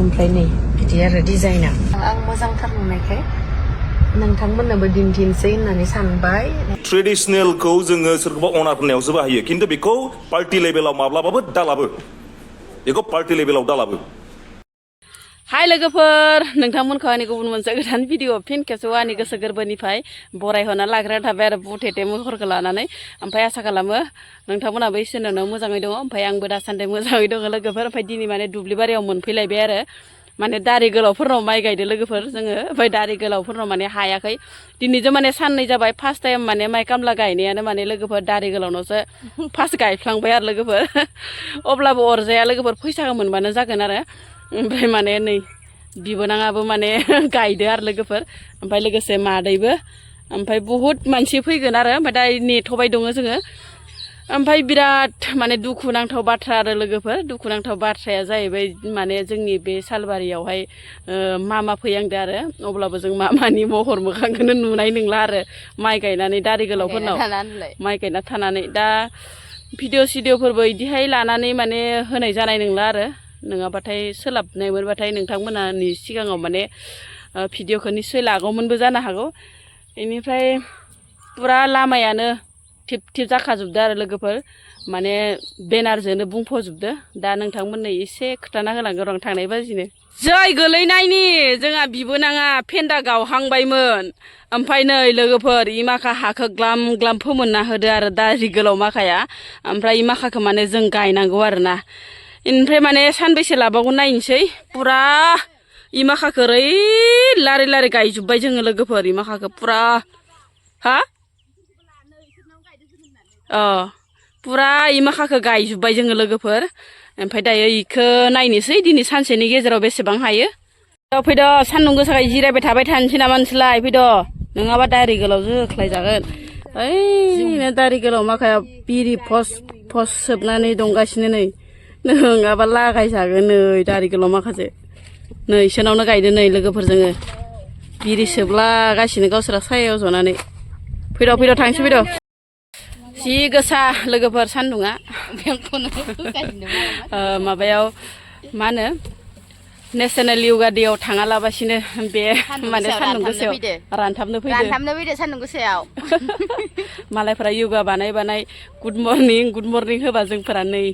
ओमफ्राय नै बिदि आरो डिजाइना आं मोजांथार नुनायखाय नोंथांमोननोबो दिन्थिनोसै होननानै सानबाय ट्रेडिशनेलखौ जोङो सोरखौबा अनार होननायावसो बाहायो खिन्थु बेखौ पार्टी लेभेलाव माब्लाबाबो दालाबो बेखौ पार्टी लेभेलाव दालाबो हाय लोगोफोर नोंथांमोनखौ आंनि गुबुन मोनसे गोदान भिडिअ फिन खेबसेबाव आंनि गोसो गोरबोनिफ्राय बरायहरना लाग्रा थाबाय आरो बुथेथे महरखौ लानानै ओमफ्राय आसा खालामो नोंथांमोनाबो इसोरनावनो मोजाङै दङ ओमफ्राय आंबो दासान्दि मोजाङै दङ लोगोफोर ओमफ्राय दिनै माने दुब्लि बारियाव मोनफैलायबाय आरो माने दारि गोलावफोरनाव माइ गायदो लोगोफोर जोङो ओमफ्राय दारि गोलावफोरनाव माने हायाखै दिनैजों माने साननै जाबाय फार्स्ट टाइम माने माइ खामला गायनायानो माने लोगोफोर दारि गोलावनावसो फार्स्ट गायफ्लांबाय आरो लोगोफोर अब्लाबो अरजाया लोगोफोर फैसाखौ मोनबानो जागोन आरो ओमफ्राय माने नै बिबोनाङाबो माने गायदो आरो लोगोफोर ओमफ्राय लोगोसे मादैबो ओमफ्राय बहुद मानसि फैगोन आरो ओमफ्राय दा नेथ'बाय दङ जोङो ओमफ्राय बिराद माने दुखुनांथाव बाथ्रा आरो लोगोफोर दुखुनांथाव बाथ्राया जाहैबाय माने जोंनि बे सालबारियावहाय मामा फैहांदो आरो अब्लाबो जों मामानि महर मोखांखौनो नुनाय नंला आरो माइ गायनानै दारि गोलावफोरनाव माइ गायना थानानै दा भिडिअ सिडिअफोरबो बिदिहाय लानानै माने होनाय जानाय नंला आरो नङाबाथाय सोलाबनाय मोनबाथाय नोंथांमोनानि सिगाङाव माने भिडिअखौ निस्सय लागौमोनबो जानो हागौ बेनिफ्राय फुरा लामायानो थिब थिब जाखाजोबदो आरो लोगोफोर माने बेनारजोंनो बुंफबजोबदो दा नोंथांमोननो एसे खोथाना होलांगोन आं थांनाय बाजिनो जै गोलैनायनि जोंहा बिबोनाङा फेन्दा गावहांबायमोन ओमफ्राय नै लोगोफोर इ माखा हाखौ ग्लाम ग्लाम फोमोनना होदो आरो दारि गोलाव माखाया ओमफ्राय इ माखाखौ माने जों गायनांगौ आरोना इनिफ्राय माने सानबैसे लाबावगोन नायनोसै फुरा इ माखाखौ ओरै लारि लारि गायजोब्बाय जोङो लोगोफोर इ माखाखौ फुरा हा फुरा इ माखाखौ गायजोब्बाय जोङो लोगोफोर ओमफ्राय दायो इखौ नायनोसै दिनै सानसेनि गेजेराव बेसेबां हायो फैद' सान्दुं गोसाखाय जिरायबाय थाबाय थानोसै नामा नोंसोरलाय फैद' नङाबा दारि गोलाव जोख्लायजागोन ओइ दारि गोलाव माखाया बिरि फस फस सोबनानै दंगासिनो नै नङाबा लागायजागोन नै दारि गोलाव माखासे नै इसोरनावनो गायदो नै लोगोफोर जोङो बिरि सोबलागासिनो गावसोरा सायायाव जनानै फैद' फैद' थांसै फैद' जि गोसा लोगोफोर सान्दुङा माबायाव मा होनो नेसनेल यगा देआव थाङालाबासिनो बे माने सान्दुं गोसायाव रानथाबनो फैदो सान्दुं गोसायाव मालायफोरा यगा बानाय गुड मर्निं होबा जोंफोरा नै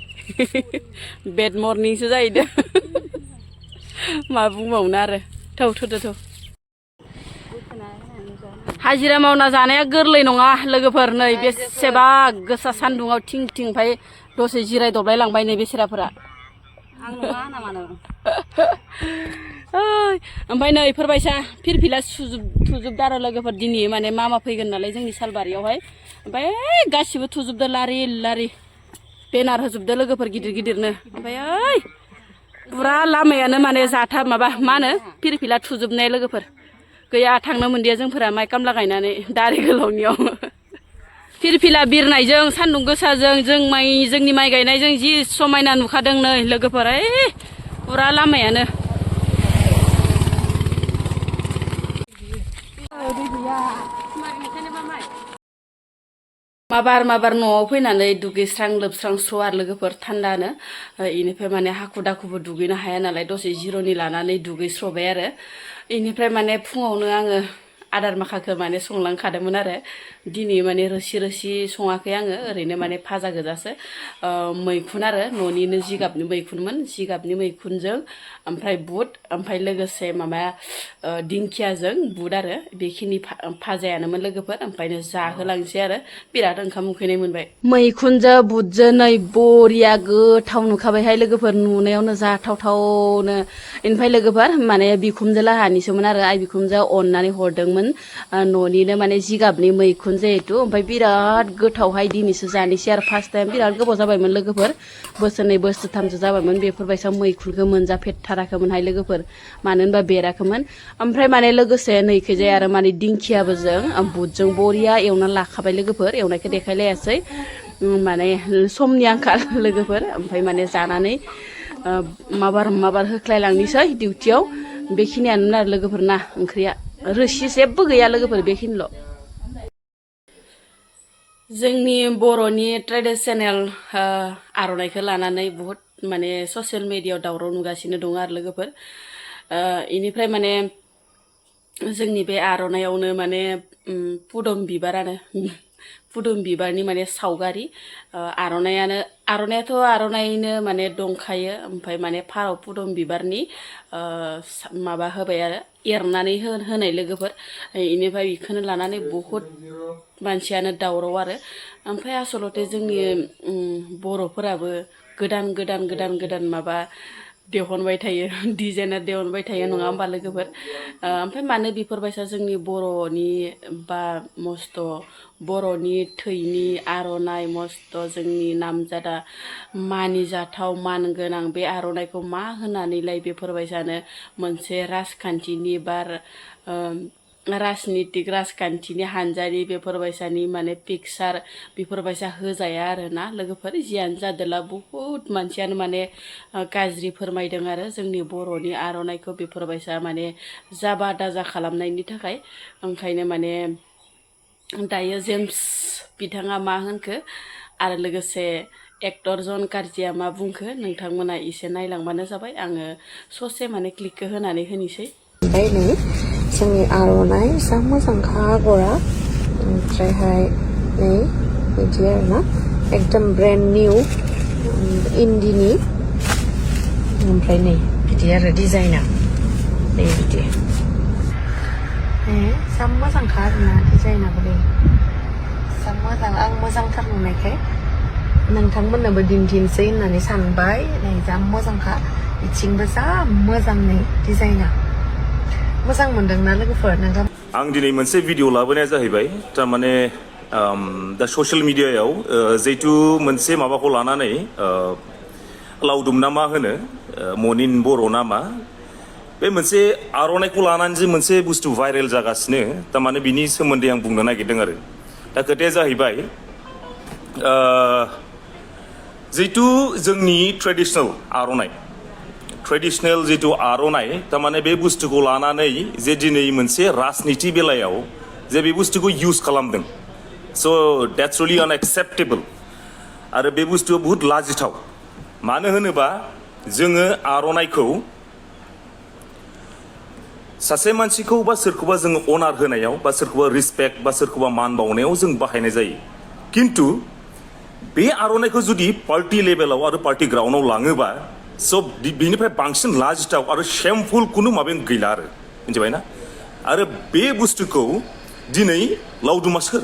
बेड मर्निंसो जाहैदो मा बुंबावनो आरो थौ हाजिरा मावना जानाया गोरलै नङा लोगोफोर नै बेसेबा गोसा सान्दुङाव थिं थिं ओमफ्राय दसे जिरायदबलाय लांबाय नै बेसेराफोरा ओमफ्राय नै इफोरबायसा फिरफिला थुजोबदो आरो लोगोफोर दिनै माने मामा फैगोन नालाय जोंनि सालबारियावहाय ओमफ्राय गासिबो थुजोबदो लारि लारि बेनार होजोबदो लोगोफोर गिदिर गिदिरनो ओमफ्राय फुरा लामायानो माने जाथा माबा मा होनो फिरफिला थुजोबनाय लोगोफोर गैया थांनो मोनदिया जोंफोरा माइ खामला गायनानै दारि गोलावनियाव फिरफिला बिरनायजों सान्दुं गोसाजों जोंनि माइ गायनायजों जि समायना नुखादों नै लोगोफोर ओइ फुरा लामायानो माबार न'आव फैनानै दुगैस्रां लोबस्रां स्र' आरो लोगोफोर थान्दानो इनिफ्राय माने हाखु दाखुबो दुगैनो हाया नालाय दसे जिर'नि लानानै दुगैस्र'बाय आरो इनिफ्राय माने फुङावनो आङो आदार माखाखौ माने संलांखादोंमोन आरो दिनै माने रोसि सङाखै आङो ओरैनो माने भाजा गोजासो मैखुन आरो न'निनो जिगाबनि मैखुनमोन जिगाबनि मैखुनजों ओमफ्राय बुट ओमफ्राय लोगोसे माबा दिंखियाजों बुट आरो बेखिनि भाजायानोमोन लोगोफोर ओमफ्रायनो जाहोलांसै आरो बिराद ओंखाम उखैनाय मोनबाय मैखुनजों बुटजों नै बरिया गोथाव नुखाबायहाय लोगोफोर नुनायावनो जाथावथावनो इनिफ्राय लोगोफोर माने बिखुमजो लाहानिसोमोन आरो आइ बिखुमजो अननानै हरदोंमोन न'निनो माने जिगाबनि मैखुन जिहेथु ओमफ्राय बिराद गोथावहाय दिनैसो जानोसै आरो फार्स्ट टाइम बिराद गोबाव जाबायमोन लोगोफोर बोसोरनै बोसोरथामसो जाबायमोन बेफोरबायसा मैखुनखौ मोनजाफेरथाराखैमोनहाय लोगोफोर मानो होनबा बेराखैमोन ओमफ्राय माने लोगोसे नैखैजाय आरो माने दिंखियाबो जों बुटजों बरिया एवना लाखाबाय लोगोफोर एवनायखौ देखायलायासै माने समनि आंखाल लोगोफोर ओमफ्राय माने जानानै माबार होख्लायलांनोसै डिउटियाव बेखिनियानो आरो लोगोफोर ना ओंख्रिया रोसि जेबो गैया लोगोफोर बेखिनिल' जोंनि बर'नि ट्रेडिसनेल आर'नाइखौ लानानै बुहुद माने ससियेल मिडियायाव दावराव नुगासिनो दङ आरो लोगोफोर इनिफ्राय माने जोंनि बे आर'नायावनो माने पुदुम बिबारानो पुदुम बिबारनि माने सावगारि आर'नायाथ' आर'नायनो माने दंखायो ओमफ्राय माने फारौ पुदुम बिबारनि माबा होबाय आरो एरनानै होनाय लोगोफोर इनिफ्राय बेखौनो लानानै बहुद मानसियानो दावराव आरो ओमफ्राय आसलते जोंनि बर'फोराबो गोदान माबा दिहुनबाय थायो डिजाइनार दिहुनबाय थायो नङा होमबा लोगोफोर ओमफ्राय मानो बेफोरबायसा जोंनि बर'नि बा मस्थ' बर'नि थैनि आर'नाइ मस्थ' जोंनि नामजादा मानिजाथाव मानगोनां बे आर'नाइखौ मा होनानैलाय बेफोरबायसानो मोनसे राजखान्थिनि बा राजनितिक राजखान्थिनि हानजानि बेफोरबायसानि माने पिकचार बेफोरबायसा होजाया आरो ना लोगोफोर जियानो जादोला बहुद मानसियानो माने गाज्रि फोरमायदों आरो जोंनि बर'नि आर'नाइखौ बेफोरबायसा माने जाबा दाजा खालामनायनि थाखाय ओंखायनो माने दायो जेम्स बिथाङा मा होनखो आरो लोगोसे एक्टर जन कार्जिया मा बुंखो नोंथांमोना एसे नायलांबानो जाबाय आङो ससे माने क्लिकखौ होनानै होनोसै ओमफ्राय नै जोंनि आर'नाइ जा मोजांखा आगरा ओमफ्रायहाय नै बिदि आरोना एकदम ब्रेन्ड निउ इन्दिनि ओमफ्राय नै बिदि आरो डिजाइना नै बिदि जा मोजांखा आरोना डिजाइनाबो नै जा मोजां आं मोजांथार नुनायखाय नोंथांमोननोबो दिन्थिनोसै होननानै सानबाय नै जा मोजांखा बिथिंबो जा मोजां नै डिजाइना मोजां मोनदोंना लोगोफोर नोंथां आं दिनै मोनसे भिडिअ लाबोनाया जाहैबाय थारमाने दा ससियेल मिडियायाव जिहेतु मोनसे माबाखौ लानानै लावदुम ना मा होनो मनिन बर' ना मा बे मोनसे आर'नाइखौ लानानै जे मोनसे बुस्थु भाइरेल जागासिनो थारमाने बिनि सोमोन्दै आं बुंनो नागिरदों आरो दा खोथाया जाहैबाय जिहेतु जोंनि ट्रेडिसनेल आर'नाइ ट्रेडिसनेल जितु आर'नाइ थारमाने बे बुस्थुखौ लानानै जे दिनै मोनसे राजनिति बेलायाव जे बे बुस्थुखौ इउज खालामदों स' द्याट्स रियेलि आनएक्सेप्टेबल आरो बे बुस्थुआ बुहुत लाजिथाव मानो होनोबा जोङो आर'नाइखौ सासे मानसिखौ बा सोरखौबा जोङो अनार होनायाव बा सोरखौबा रिसपेक्ट बा सोरखौबा मान बावनायाव जों बाहायनाय जायो खिन्थु बे आर'नाइखौ जुदि पार्टि लेभेलाव आरो पार्टि ग्राउन्डआव लाङोबा स' बिनिफ्राय बांसिन लाजिथाव आरो शेमफुल खुनु माबायानो गैला आरो मिथिबायना आरो बे बुस्थुखौ दिनै लावदुमा सोर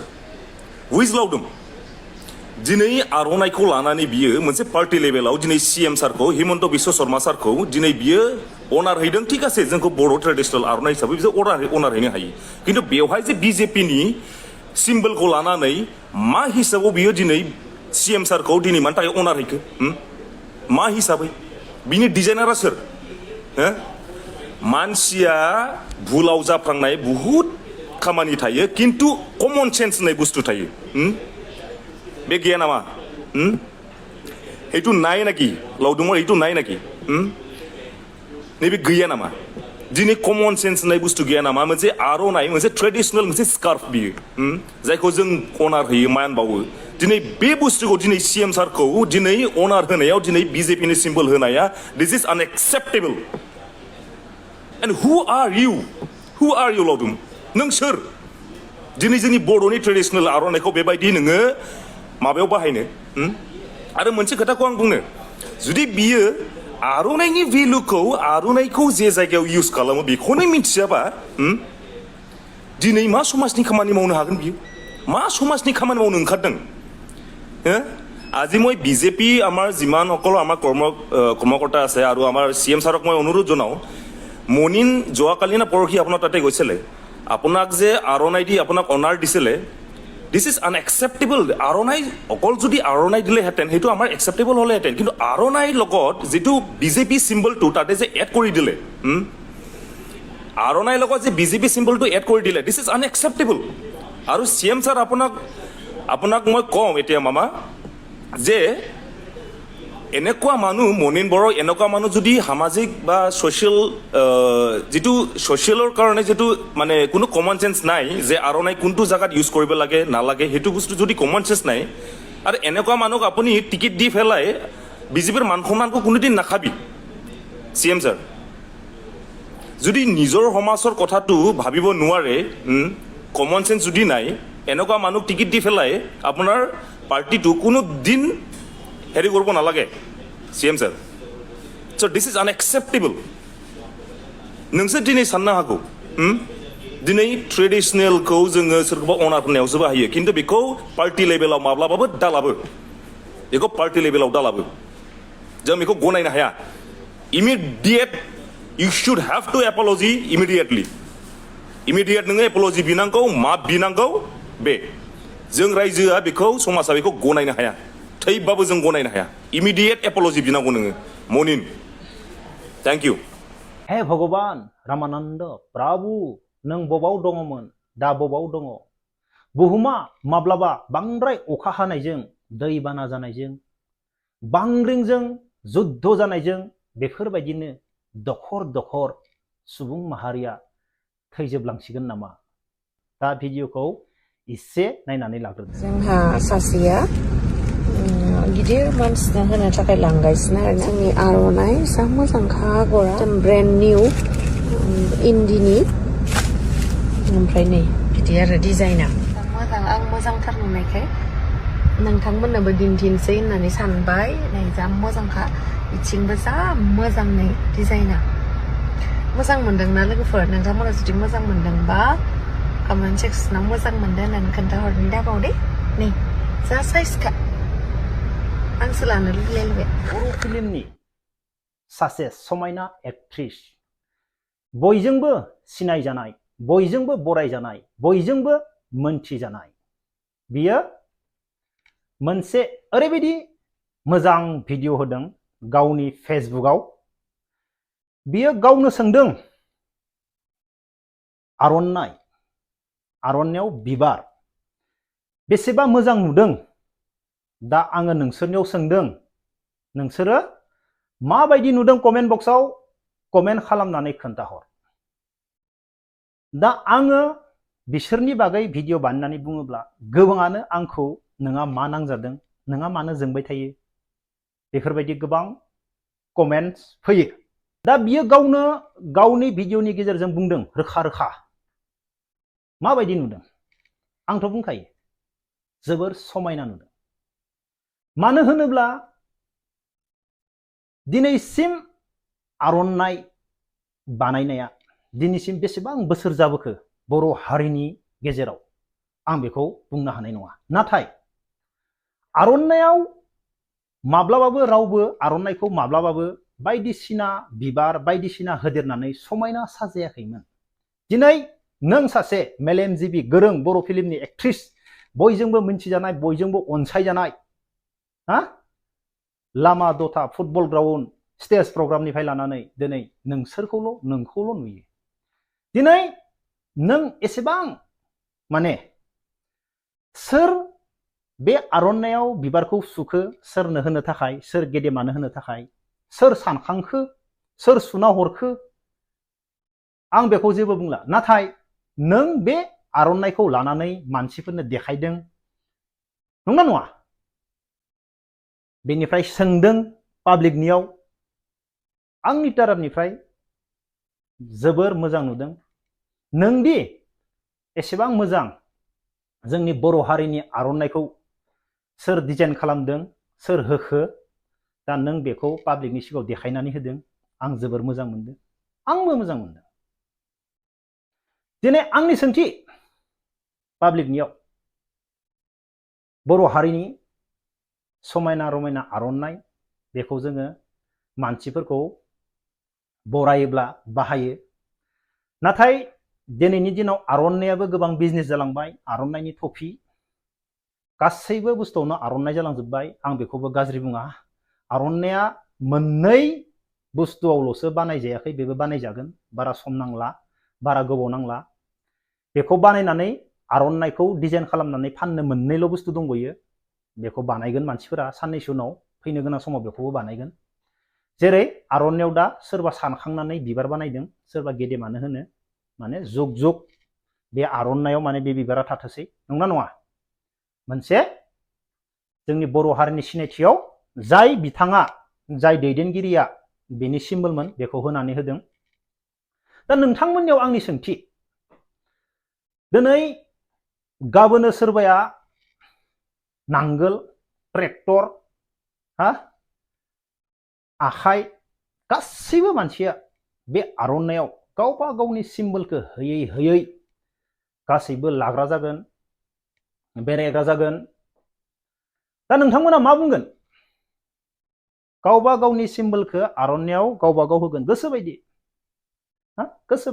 हुइज लावदुम दिनै आर'नाइखौ लानानै बियो मोनसे पार्टि लेभेलाव दिनै CM सारखौ हिमन्त बिश्व शर्मा सारखौ दिनै बियो अनार हैदों थिग আছে जोंखौ बर' ट्रेडिसनेल आर'नाइ हिसाबै बिसोर अनार हैनो हायो खिन्थु बेवहाय जे बिजेपिनि सिम्बलखौ लानानै मा हिसाबाव बियो दिनै CM सारखौ दिनै मानि थाखाय अनार हैखो मा हिसाबै बिनि डिजाइनारा सोर मानसिया भुलाव जाफ्लांनाय बुहुत खामानि थायो खिन्थु कमन सेन्स होननाय बुस्थु थायो बे गैया नामा এইটো নাই নাকি লাউডুমৰ এইটো নাই নাকি नैबे गैया नामा दिनै कमन सेन्स होननाय बुस्थु गैया नामा मोनसे आर'नाइ मोनसे ट्रेडिसनेल मोनसे स्कार्फ बियो जायखौ जों अनार होयो मान बावो दिनै बे बुस्थुखौ दिनै CM सारखौ दिनै अनार होनायाव दिनै बिजेपिनि सिम्बल होनाया दिस इज आनएक्सेप्टेबल एन्ड हु आर इउ लावदुम नों सोर दिनै जोंनि बर'नि ट्रेडिसनेल आर'नाइखौ बेबायदि नोङो माबायाव बाहायनो आरो मोनसे खोथाखौ आं बुंनो जुदि बियो आर'नाइनि भेलुखौ आर'नाइखौ जे जायगायाव इउज खालामो बेखौनो मिथियाबा दिनै मा समाजनि खामानि मावनो हागोन बियो मा समाजनि खामानि मावनो ओंखारदों আজি মই বিজেপি আমাৰ যিমান সকলো আমাৰ কৰ্মকৰ্তা আছে আৰু আমাৰ CM ছাৰক মই অনুৰোধ জনাওঁ মনিন যোৱাকালি না পৰহি আপোনাৰ তাতে গৈছিলে আপোনাক যে আৰ'নাই দি আপোনাক অনাৰ দিছিলে দিছ ইজ আনএক্সেপ্টেবল আৰ'নাই অকল যদি আৰ'নাই দিলেহেঁতেন সেইটো আমাৰ একচেপ্টেবল হ'লেহেঁতেন কিন্তু আৰ'নাইৰ লগত যিটো বিজেপি চিম্বলটো তাতে যে এড কৰি দিলে আৰ'নাইৰ লগত যে বিজেপি চিম্বলটো এড কৰি দিলে দিছ ইজ আনএক্সেপ্টেবল আৰু CM ছাৰ আপোনাক মই কওঁ এতিয়া মামা যে এনেকুৱা মানুহ মনিন বড়ো এনেকুৱা মানুহ যদি সামাজিক বা ছ'চিয়েল যিটো ছ'চিয়েলৰ কাৰণে যিটো মানে কোনো কমন চেঞ্চ নাই যে আৰ'নাই কোনটো জেগাত ইউজ কৰিব লাগে নালাগে সেইটো বস্তু যদি কমন চেঞ্চ নাই আৰু এনেকুৱা মানুহক আপুনি টিকেট দি পেলাই বিজেপির মান সম্মানকে কোনোদিন নাখাবি CM স্যার যদি নিজৰ সমাজৰ কথাটো ভাবিব নোৱাৰে কমন সেন্স যদি নাই এনেকুৱা মানুহ টিকিট দি পেলাই আপোনাৰ পাৰ্টিটো কোনো দিন হেৰি কৰিব নালাগে CM স্যাৰ চ' দিছ ইজ আনএক্সেপ্টেবল नोंसोर दिनै साननो हागौ दिनै ट्रेडिशनेलखौ जोङो सोरखौबा अनार होनायावसो बाहायो खिन्थु बेखौ पार्टी लेभेलाव माब्लाबाबो दालाबो बेखौ पार्टी लेभेलाव दालाबो जों बेखौ गनायनो हाया immediate you should have to apology immediately immediate नोङो apology बिनांगौ मा बिनांगौ बे जों रायजोआ बेखौ समाजा बेखौ गनायनो हाया थैबाबो जों गनायनो हाया immediate apology बिनांगौ नोङो मनिन थैंक यू हे भगवान रामानन्द प्रभु नों बबाव दङमोन दा बबाव दङ बुहुमा माब्लाबा बांद्राय अखा हानायजों दैबाना जानायजों बांग्रिंजों जुद्ध जानायजों बेफोरबायदिनो दखर दखर सुबुं माहारिया थैजोबलांसिगोन नामा दा भिडिअखौ एसे नायनानै लाग्रोदो जोंहा सासेया गिदिर मानसिनो होनो थाखाय लांगासिनो आरो जोंनि आर'नाइ जा मोजांखा आगरा ब्रेन्ड निउ इन्दिनि ओमफ्राय नै बिदि आरो डिजाइना मोजां आं मोजांथार नुनायखाय नोंथांमोननोबो दिन्थिनोसै होननानै सानबाय नै जा मोजांखा बिथिंबो जा मोजां नै डिजाइना मोजां मोनदोंना लोगोफोर नोंथांमोना जुदि मोजां मोनदोंबा कमेन्ट सेक्सनाव मोजां मोनदों होननानै खोन्थाहरनो दाबाव दे नै जा साइजखा आंसो लानो लुगैलायबाय बर' फिल्मनि सासे समायना एक्ट्रिस बयजोंबो सिनायजानाय बयजोंबो बरायजानाय बयजोंबो मोनथिजानाय बियो मोनसे ओरैबायदि मोजां भिडिअ होदों गावनि फेसबुकआव बियो गावनो सोंदों आर'नाइयाव बिबार बेसेबा मोजां नुदों दा आङो नोंसोरनियाव सोंदों नोंसोरो माबायदि नुदों कमेन्ट बक्सआव कमेन्ट खालामनानै खोन्थाहर दा आङो बिसोरनि बागै भिडिअ बानायनानै बुङोब्ला गोबाङानो आंखौ नोंहा मा नांजादों नोंहा मानो जोंबाय थायो बेफोरबायदि गोबां कमेन्ट्स फैयो दा बियो गावनो गावनि भिडिअनि गेजेरजों बुंदों रोखा रोखा माबायदि नुदों आंथ' बुंखायो जोबोर समायना नुदों मानो होनोब्ला दिनैसिम आर'नाइ बानायनाया दिनैसिम बेसेबां बोसोर जाबोखो बर' हारिनि गेजेराव आं बेखौ बुंनो हानाय नङा नाथाय आर'नाइयाव माब्लाबाबो रावबो आर'नाइखौ माब्लाबाबो बायदिसिना बिबार बायदिसिना होदेरनानै समायना साजायाखैमोन दिनै नों सासे मेलेमजिबि गोरों बर' फिल्मनि एक्ट्रिस बयजोंबो मिन्थिजानाय बयजोंबो अनसायजानाय लामा दथा फुटबल ग्राउन्ड स्टेज प्रग्रामनिफ्राय लानानै दिनै नोंखौल' नुयो दिनै नों एसेबां माने सोर बे आर'नाइयाव बिबारखौ सुखो सोरनो होनो थाखाय सोर गेदेमानो होनो थाखाय सोर सानखांखो सोर सुना हरखो आं बेखौ जेबो बुंला नाथाय नों बे आर'नाइखौ लानानै मानसिफोरनो देखायदों नंना नङा बेनिफ्राय सोंदों पाब्लिकनियाव आंनि ताराफनिफ्राय जोबोर मोजां नुदों नोंदि एसेबां मोजां जोंनि बर' हारिनि आर'नाइखौ सोर डिजाइन खालामदों सोर होखो दा नों बेखौ पाब्लिकनि सिगाङाव देखायनानै होदों आं जोबोर मोजां मोनदों आंबो मोजां मोनदों दिनै आंनि सोंथि पाब्लिकनियाव बर' हारिनि समायना रमायना आर'नाइ बेखौ जोङो मानसिफोरखौ बरायोब्ला बाहायो नाथाय दिनैनि दिनाव आर'नाइयाबो गोबां बिजनेस जालांबाय आर'नाइनि टफि गासैबो बुस्थुआवनो आर'नाइ जालांजोब्बाय आं बेखौबो गाज्रि बुङा आर'नाइया मोननै बुस्थुआवल'सो बानायजायाखै बेबो बानायजागोन बारा सम नांला बारा गोबाव नांला बेखौ बानायनानै आर'नाइखौ डिजाइन खालामनानै फाननो मोननैल' बुस्थु दंबयो बेखौ बानायगोन मानसिफोरा साननैसो उनाव फैनो गोनां समाव बेखौबो बानायगोन जेरै आर'नाइयाव दा सोरबा सानखांनानै बिबार बानायदों सोरबा गेदेमानो होनो माने जुग जुग बे आर'नाइयाव माने बे बिबारा थाथोंसै नंना नङा मोनसे जोंनि बर' हारिनि सिनायथियाव जाय बिथाङा जाय दैदेनगिरिया बेनि सिम्बलमोन बेखौ होनानै होदों। दा नोंथांमोननियाव आंनि सोंथि, दिनै गाबोनो सोरबाया नांगोल, ट्रेक्टर, आखाइ गासैबो मानसिया बे आर'नायाव गावबा गावनि सिम्बलखौ होयै होयै गासैबो लाग्रा जागोन, बेरायग्रा जागोन। दा नोंथांमोना मा बुंगोन? गावबा गावनि सिम्बलखौ आर'नायाव गावबा गाव होगोन गोसोबायदि, गोसो